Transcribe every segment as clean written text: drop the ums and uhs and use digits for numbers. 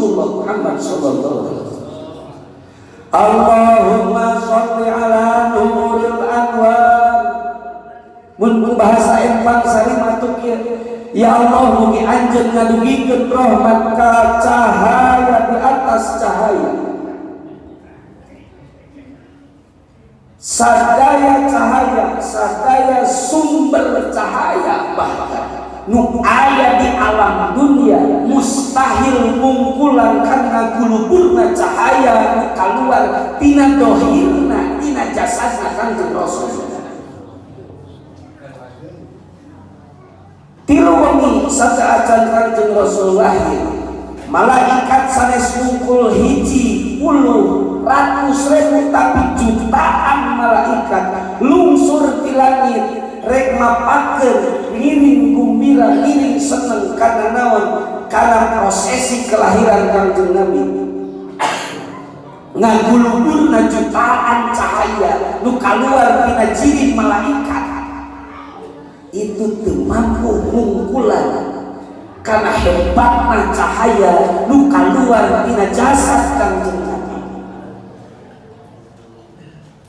Rasulullah Muhammad sallallahu alaihi wasallam. Allahumma sholli ala nuril anwar. Mun bahasa empang salimah kieu, ya Allah, mugi anjeun ngadugikeun rahmat ka cahaya di atas cahaya, sadaya cahaya, sadaya sumber cahaya, bahkan nu aya di alam dunia mustahil mungkulan karena guluburna cahaya nu kaluar tina dohirna, tina jasadna Kangjeng Rasul. Tilu wengi sateuacan Kangjeng Rasul lahir, malaikat sanes mungkul hiji puluh ratus ribu tapi jutaan malaikat lungsur di langit rek mapakeun ngiring gumbira, ngiring seneng karena naon? Karena prosesi kelahiran Kangjeng Nabi ngaguluburna jutaan cahaya nu kaluar tina jirim malaikat itu teu mampu mungkulan karena hebatna cahaya nu kaluar tina jasad Kangjeng Nabi.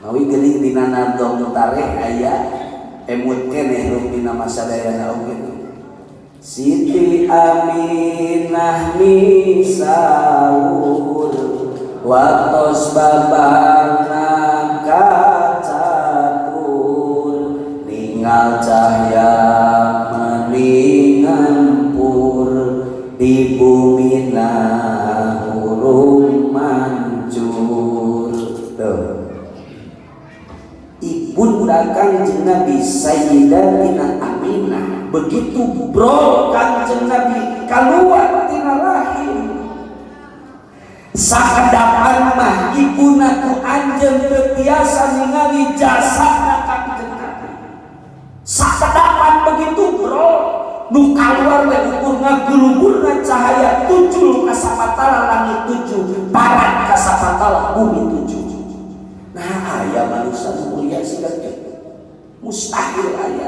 Mawi geuning dina nadom tareh aya emut keneh rupina masadayana oge. Siti Aminah misaur watos babarna kacatur ningal cahya meningampur di bumi hurung mancur. Tuh ibunda Kangjeng Nabi Sayyidatina Aminah begitu bro Kangjeng Nabi keluar tina rahim sakedapan mah ibuna ku anjeun teu tiasa ningali jasadna Kangjeng Nabi. Sakedapan begitu bro nu kaluar we ukur ngaguluburna cahaya tujuh kasapatala langit tujuh, parat kasapatala bumi tujuh. Nah aya manusia mulia siga mustahil aya.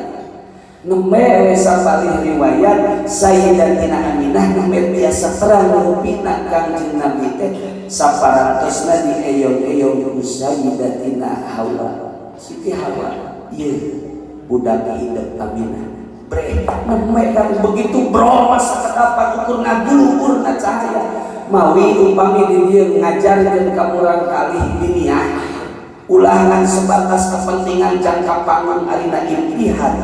Nembe sapalih riwayat Sayyidatina Aminah nembe biasa terang rupina Kangjeng Nabi teh saparantosna dieyong-eyong ku Sayyidatina Hawa. Siti Hawa ieu budak hidup Aminah. Bre nembe kan begitu bro masa kedapan ukur ngaguluburna cahaya. Mawi upami di dieu ngajarkeun ka murang kalih diniah ulangan sebatas kepentingan jangka panggung arina imtihan,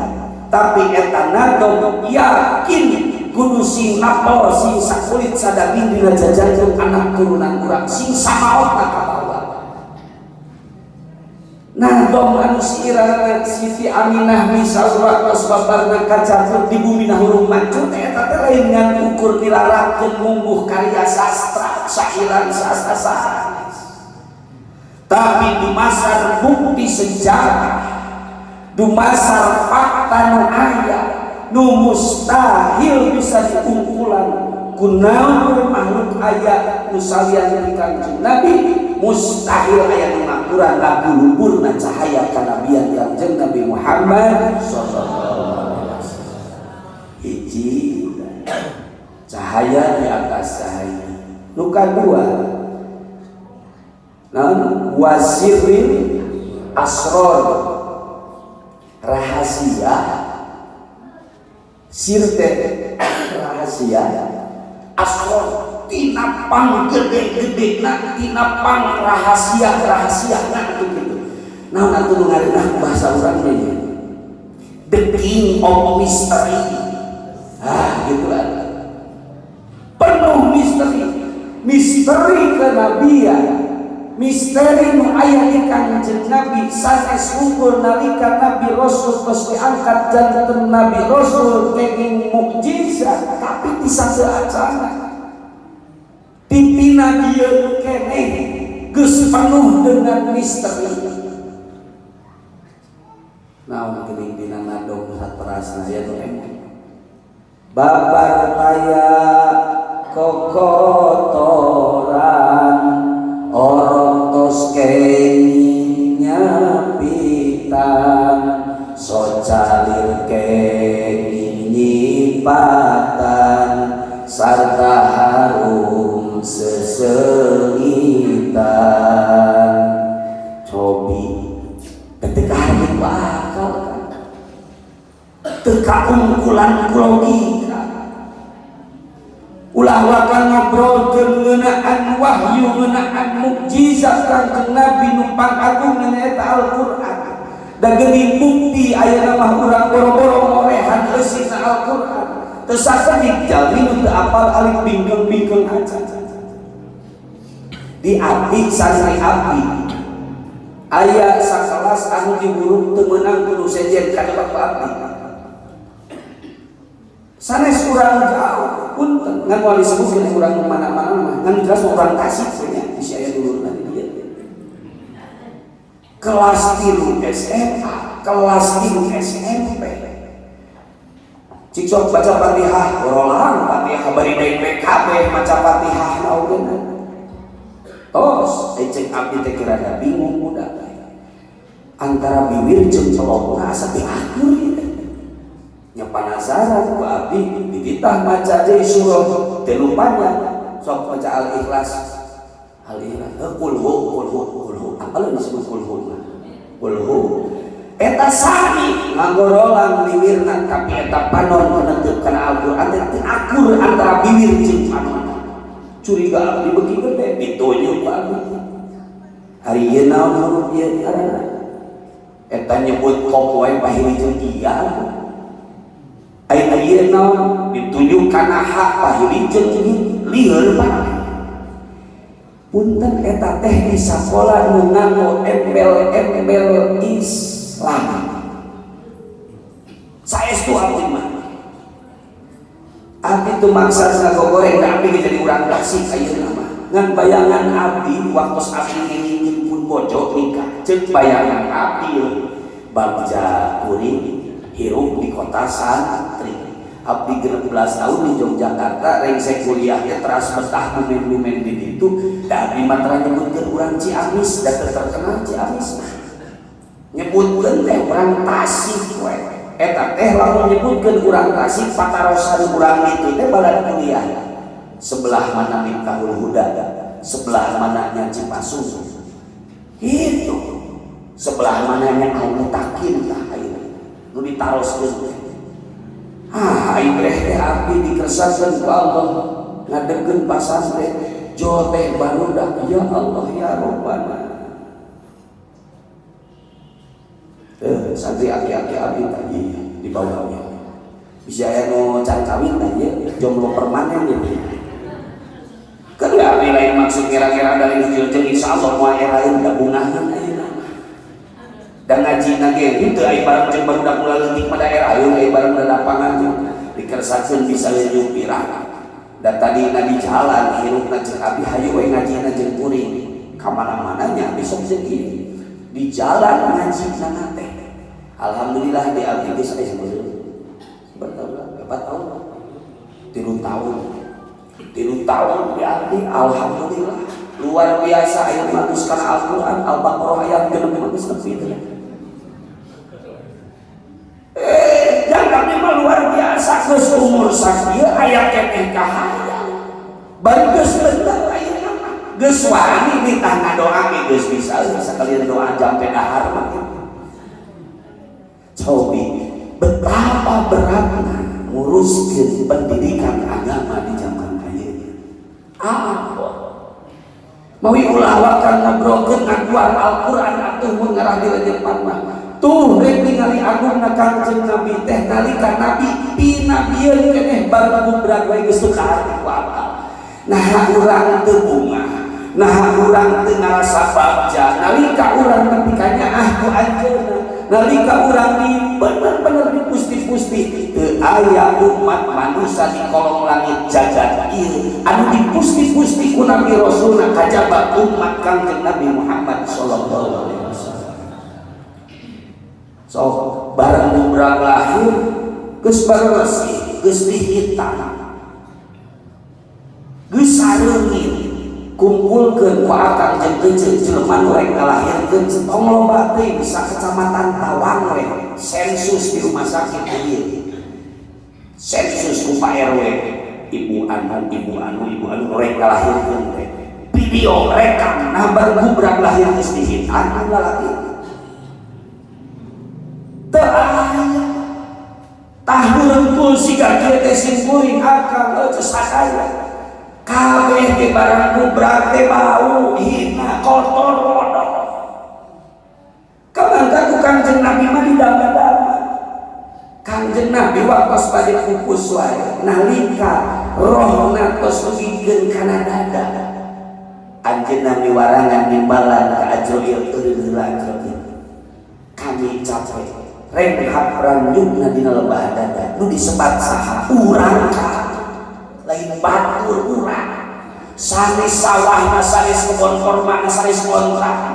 tapi eta nadom yakin kudu sing napel sing sakulit sadaging dina jajankeun anak turunan urang sing samaotna ka bawah. Nadom anu siirana Siti Aminah misal waktos babarna kacatur di bumi hurung mancur teh eta teh lain ngan ukur dilarangkeun mungguh karya sastra sairan sastra sanes, tapi dumasar bukti sejarah, dumasar fakta nu aya nu mustahil bisa diungkulan kunaon makhluk aya nu salian di Kangjeng Nabi, mustahil aya nu ngakuran ngaguluburna cahaya kanabian Kangjeng Nabi Muhammad sallallahu alaihi wasallam. Hiji cahaya di atas cahaya. Nu kadua naon? Wasirin asror, rahasia sirte rahasia asror tina pang gede-gedena tina pang rahasia-rahasiana atuh kitu. Naon atuh nu ngareunah bahasa urang nya the king of mystery. Ah gitu lah, penuh misteri, misteri kenabian, misteri nu aya di Kangjeng Nabi sanes unggul nalika Nabi Rasul tos diangkat janten Nabi Rasul kenging mukjizat, tapi disaseuacana pimpinan ieu keneh geus penuh dengan misteri. Naon geuning dina nadom saterasna aya nu emang babar taya kokotoran orok tos kenging nyapitan socalir kenging nyipatan sarta harum dikumpulan ku logika. Ulah waka ngobrolkeun ngeunaan wahyu, ngeunaan mukjizat Kangjeng Nabi nu pangagung nyaeta Al-Qur'an. Da geuning bukti ayeuna mah urang boro-boro morehan eusina Al-Qur'an. Teu sakedik jalmi nu teu apal alif bingkeung-bingkeung aja. Di abdi santri abdi aya sakelas anu diwuruk teu meunang kudu sejen kadebak ku abdi. Sanes urang jauh punten ngan moal disebutkeun urang mana-mana mah ngan jelas urang Tasik we nya bisi aya dulurna di dieu. Kelas 3 SMA, kelas 3 SMP. Cik sok baca Fatihah, gorolang Fatihah bari daek PKB maca Fatihah na oge. Tos, cek abdi teh rada bingung budak. Antara bibir jeung colokna asa teu akur ieu teh. Nya panasaran ku abdi dititah maca deui surah teu panjang. Sok maca Al-Ikhlas. Al-Ikhlas, qul hu qul hu qul hu. Apa disebut qul hu mah? Qul hu. Eta sami ngagorolang bibirna tapi eta panon menutup kana Al-Qur'an teh teu akur antara bibir jeung panon. Curiga abdi beuki gede ditunjuk ku abdi. Hari ieu naon huruf ieu ngaranna? Eta nyebut kop wae pahili jeung iya. Ayeuna ieu naon ditunjuk kana hak pahili jeung lieur parah. Punten eta teh di sakola nu nganggo embel-embel Islam. Saestu abdi mah. Abdi teu maksa ngagogoreng da abdi ge jadi urang Tasik ayeuna mah. Ngan bayangan abdi waktu abdi ngengingkeun pun bojo nikah ceuk bayangan abdi bagja kuring hirup di kota santri. Abdi 16 tahun di Yogyakarta rengsek kuliahnya teras betah bumen-bumen di ditu da abdi mah tara nyebutkeun urang Ciamis da teu terkenal Ciamis mah. Nyebutkeun teh urang Tasik we. Eta teh lamun nyebutkeun urang Tasik patarosan urang ditu teh balad kuliah. Sebelah mana Miftahul Huda, sebelah mananya Cipasung. Itu sebelah mananya Al Mutakin tah ayeuna. Nu ditaroskeun teh. Ah, aing teh abdi dikersakeun ku Allah ngadegkeun pasantren jo teh barudak ya Allah ya Rabbana. Santri aki-aki abdi tadi di bawahnya. Bisa aya nu can kawin tah ieu jomblo permanen gitu. Kan nggak abdi lain maksud kira-kira dari hijau insyaallah moal eraeun da bungahan ayeuna mah. Dan ngaji na ge henteu aya barang jeung barudak mula leutik mah daerah aya barang lapangan jeung dikersakeun bisa nyupiran. Da tadi na di jalan hirupna jeung abdi hayu we ngajina jeung kuring. Ka mana-mana nya abdi sok jeung ieu. Di jalan ngaji na teh. Alhamdulillah di abdi geus aya berapa? 4 tahun. 3 tahun. 3 tahun di abdi alhamdulillah luar biasa aya mah geus kana Al-Qur'an Al-Baqarah ayat 6 mah geus nepi teh. Jangan abdi mah luar biasa geus umur sakieu aya keneh kahayang. Bari geus bener ayeuna mah. Geus wani ditah ngadoa ge geus bisa sakalian doa jampe dahar mah gitu. Cobi betapa beratnya nguruskeun pendidikan agama di zaman ayeuna. Apa? Mawi ulah waka ngobrolkeun ngaguar Al-Qur'an atuh mun ngarah dilenyepan mah. Tuh rek ningali agungna Kangjeng Nabi teh nalika nabi pinabieun keneh bareng gubrak wae geus teu kaharti ku apal. Nah urang teu bungah, nah urang teu ngarasa bagja nalika urang nepi ka nyaah ku anjeunna, nalika urang di bener-bener dipusti-pusti teu aya umat manusia di kolong langit jagat ieu anu dipusti-pusti ku Nabi Rasulna kajaba umat Kangjeng Nabi Muhammad sallallahu alaihi wasallam. So bareng gubrak lahir geus beresih, geus dihitam, geus sareungit, kumpulkeun ku akang jeung eceu jelema nu rek ngalahirkeun tong loba teuing bisa kecamatan Tawang we sensus di rumah sakit ieu. Sensus ku Pak RW, ibu anu, ibu anu, ibu anu rek ngalahirkeun teh. Video rekam nah bareng gubrak lahir geus dihitan lalaki. Teu aya. Tah. Dengkul siga kieu teh simkuring akang eueuh sakaya. Kabeh ge barang gubrak teh bau, hina, kotor, bodoh. Kamangka ku Kangjeng Nabi mah didama-dama. Kangjeng Nabi waktos bade pupus wae nalika rohna tos dugikeun kana dada. Anjeunna miwarangan nimbalan ka Azrail eureun heula Azrail. Kami capek renghap ranyugna dina lebah dada nu disebat saha urang ka lain batur urang sanes sawahna sanes kebon kormana sanes kontrak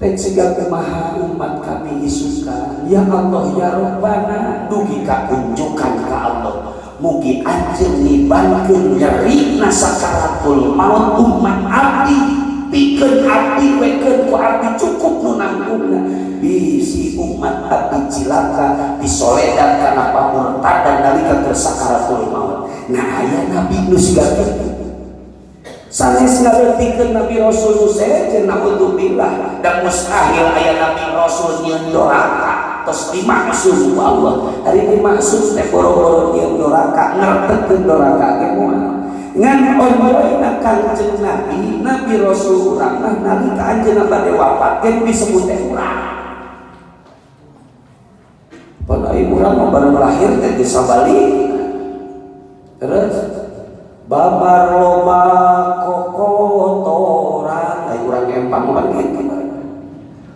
rek siga kumaha umat kami isukan ya Allah ya Rabbana dugi ka kunjukan ka Allah mugi anjeun nibankeun nyerina sakaratul maut umat abdi pikeun abdi wekeun ku abdi cukup nu nangkungna bisi umat abdi cilaka disoledan kana pamurtadan nalika keur sakaratul maut. Nah aya nabi nu siga kitu sanes ngaleutikeun Nabi Rasul nu sejen naudzubillah da mustahil aya Nabi Rasul nyieun doraka tos dimaksud ku Allah. Ari dimaksud teh boro-boro nyieun doraka ngertekeun doraka ge moal ngan onjoyna Kangjeng Nabi Nabi Rasul urang mah nalika anjeunna bade wafat ge disebut teh urang. Pan ai urang mah baru lahir teh geus sabalik. Terus babar loba kokotoran ai urang empang mah kitu.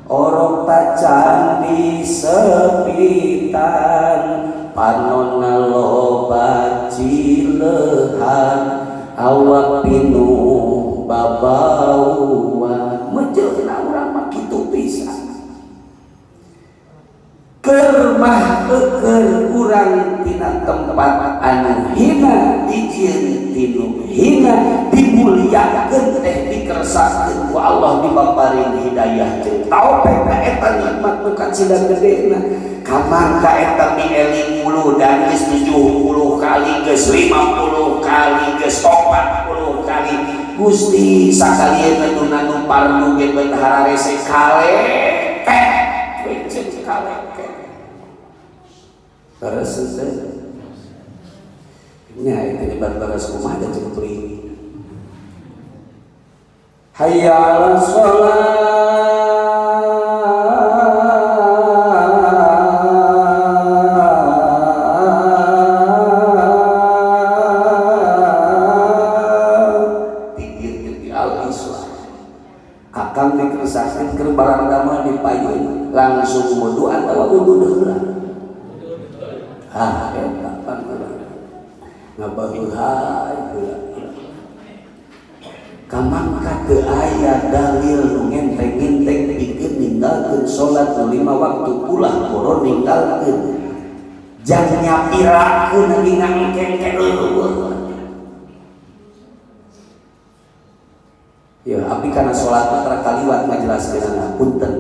Orok tacan disepitan panonna loba cileuhan awak pinuh babauan mejeuna urang mah kitu pisan. Keur mah eueur urang tina tempat anu hina dijieun tinu hina dimuliakeun teh dikersakeun ku Allah dipaparin hidayah jeung taufik eta nikmat nu kacida gedena. Kamangka eta mieling muludan geus 70 kali geus 50 kali geus 40 kali Gusti sakalieun nu nu pardu ge beun hararese kalekek we jeung kalekek. Terus teh nya eta nyebat baras kumaha da jeung beri. Hayya 'alas shalah di al-Islam. Akang dikersahkeun keur barang damel di payun langsung wudu atawa wudu heula. Ah eta pan ngabaheulai heula. Kamangka teu aya dalil nu ngenteng-ngenteng pikeun ninggalkeun salat nu 5 waktu ulah boro ninggalkeun. Jang nyapirakeun lagi ngangkeng-keng leuweung. Ya abdi kana salat mah tara kaliwat ngajelaskeunana punten.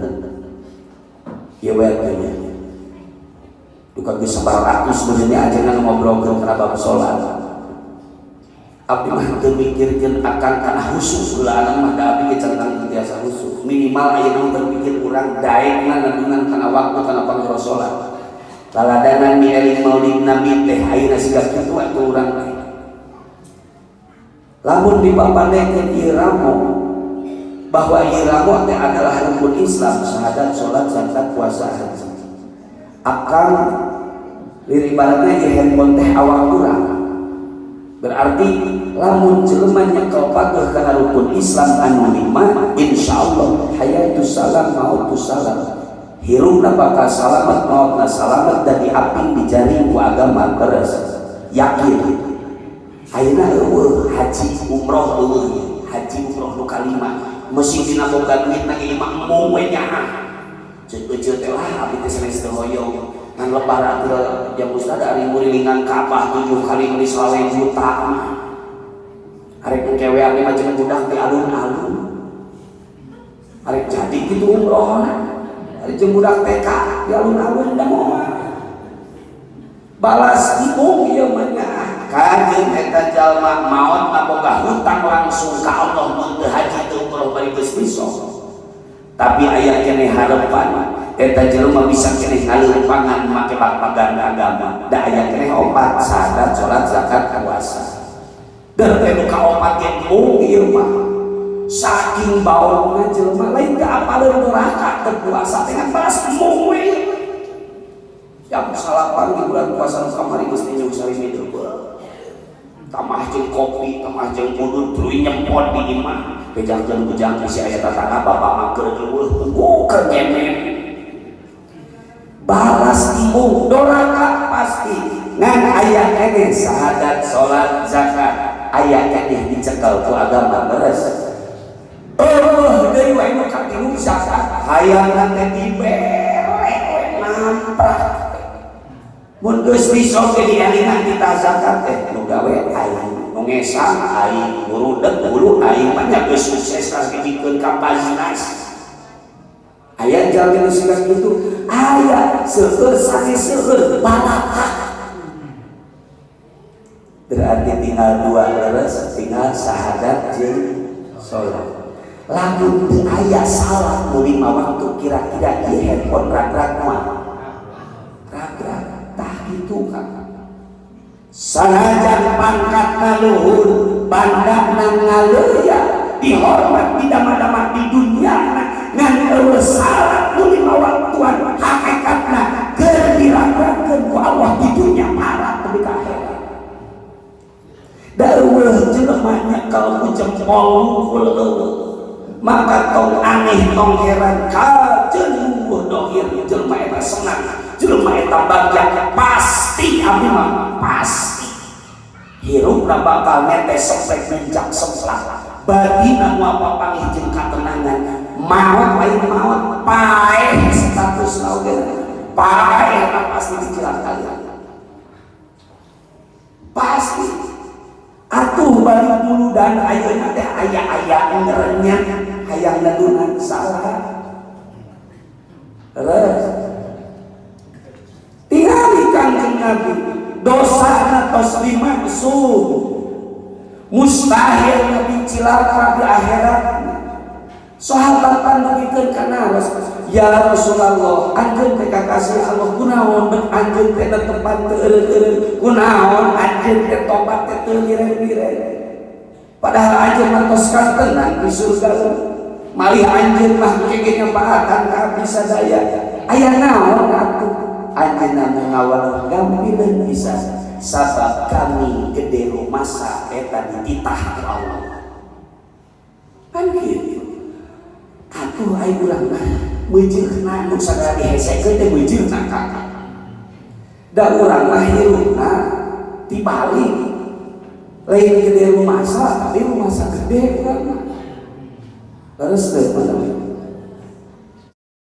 Ieu we atuh nya. Duka geus sabaratus beunyeun ajengan ngobrolkeun kana bab salat. Abdi mah teu mikirkeun akang kana khusus heula mah da abdi ge centang teu tiasa khusus. Minimal ayeuna berpikir urang daekna nandungan kana waktu kana panggero salat. Laladanan mieling maulid Nabi teh ayeuna siga kitu atuh urang teh. Lamun dipapandekeun ieu ramo bahwa ieu ramo teh adalah rukun Islam, syahadat, salat, zakat, puasa, haji. Akang lieur ibaratna ieu handphone teh awak urang. Berarti lamun jelema nyekel pageuh kana rukun Islam anu 5, insyaallah hayatus salam mautus salam. Hirupna bakal salamet, mautna salamet dan diaping dijaring ku agama terus. Yakin. Ayeuna eueuh haji umroh eueuh, haji umroh nu kalima. Mesin dina boga duit na ge imah embung we nyaah. Ceuk euceut teh lah abdi teh sanes teu hoyong. Ngan lebar atuh jam ustad ari ngurilingan Ka'bah 7 kali meuli 20 juta mah. Arek engkewe abdi mah jeung budak di alun-alun. Arek jadi kitu umrohna. Arek jeung budak TK di alun-alun da moal. Balas ibung ieu mah nyaah. Kajeun eta jalma maot na boga hutang langsung ka Allah mun teu haji teu umroh bari geus bisa. Tapi aya keneh harapan Eta jelema bisa keneh ngaleupangan make bag-bagan agama. Da aya keneh opat: sahadat, salat, zakat, puasa. Der teh nu kaopat ge embung ieu mah. Saking baongna jelema, lain teu apaleun neraka, teu puasa teh, ngan balas embung we. Jam 9 di bulan puasa nu kamari geus ninjung sarimi deubel. Tamah jeung kopi, tamah jeung udud, tuluy nyempot di imah. Bejakeun bujang bisi aya tatangga, bapak mah keur eueuh, keur nyemen. Balas embung, doraka pasti. Ngan aya keneh sahadat, salat, zakat, aya keneh dicekel ku agama, beres. Eueuh deui wae nu katilu, zakat, hayangna teh dibere we namprak. Mun geus bisa ge dielingan kita zakat teh, nu gawe aing, nu ngesang aing, ngurudeg hulu aing mah nya, geus sukses tas dibikeun ka Baznas. Aya jalmi nu siga kitu, aya seueur sanes seueur balakak. Berarti tinggal dua, leres, tinggal sahadat jeung salat. Lamun teu aya salat nu lima waktu, kira-kira ieu handphone rag-rag moal? Rag-rag. Tah kitu kan. Sanajan pangkatna luhur, bandana ngaleuya, dihormat di dama-dama di dunia, ngan eueuh salat nu lima waktuan, hakikatna keur diragrakeun ku Allah di dunia parah tepi ka akhirat. Da eueuh jelema nyekel ku jempol wungkul eueuh. Maka tong aneh, tong heran kajeun lungguh dohir jelema eta senang, jelema eta bagja, pasti abdi mah pasti hirupna bakal netes semplek menjak semplak, batina moal papanggih jeung katenangan. Maot lain maot, paeh status oge paeh, pasti dicilakalian pasti. Atuh balik muludan ayeuna teh aya-aya ngerenyah hayang nedunan salah. Terus tingali Kangjeng Nabi, dosa tos dimaksud, mustahil Nabi cilaka di akhirat. Sahabat pandugikeun kana, "Ya Rasulullah, anjeun teh kakasih Allah, kunaon bet anjeun teh netepan teu eureun-eureun? Kunaon anjeun teh tobat teh teu liren-liren? Padahal anjeun mah tos tenang di surga, malih anjeun mah engke nyapaatan ka abdi sadaya. Aya naon atuh?" Anjeunna ngawal gampileun pisan, "Sabab kami gede rumasa eta dititah ku Allah." Kan kitu atuh. Ai urang mah meujeuna nu sagala dihesekeun teh meujeuna ka da urang mah hirupna tibalik, lain gede rumasa tapi rumasa gede urang mah. Terus teh mana?